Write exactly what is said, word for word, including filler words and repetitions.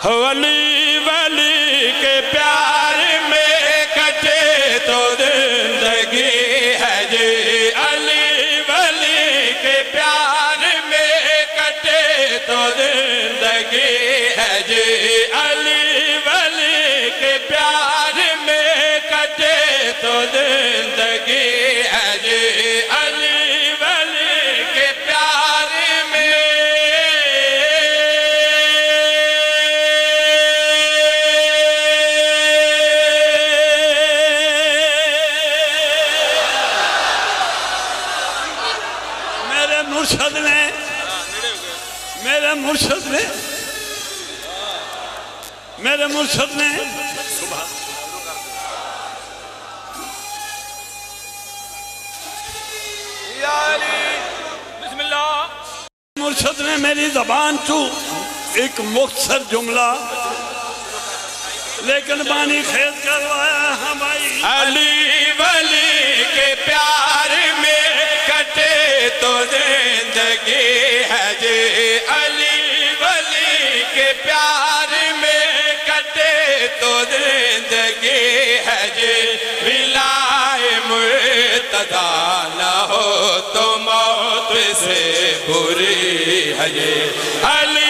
علی ولی کے پیار میں کٹے تو زندگی ہے جی، علی ولی کے پیار میں کٹے تو زندگی ہے جی، علی ولی کے پیار میں کٹے تو زندگی ہے جی، علی ولی کے پیار میں۔ میرے مرشد نے، میرے مرشد نے، میرے مرشد نے۔ یا علی، بسم اللہ۔ مرشد نے میری زبان چوں ایک مختصر جملہ، لیکن بانی خیز کروایا ہاں بھائی۔ علی ولی کے پیار میں کٹے تو زندگی ہے جی، علی ولی کے پیار میں کٹے تو زندگی ہے جی، ولائے مرتضیٰ نہ ہو تو موت سے بری ہے جی، علی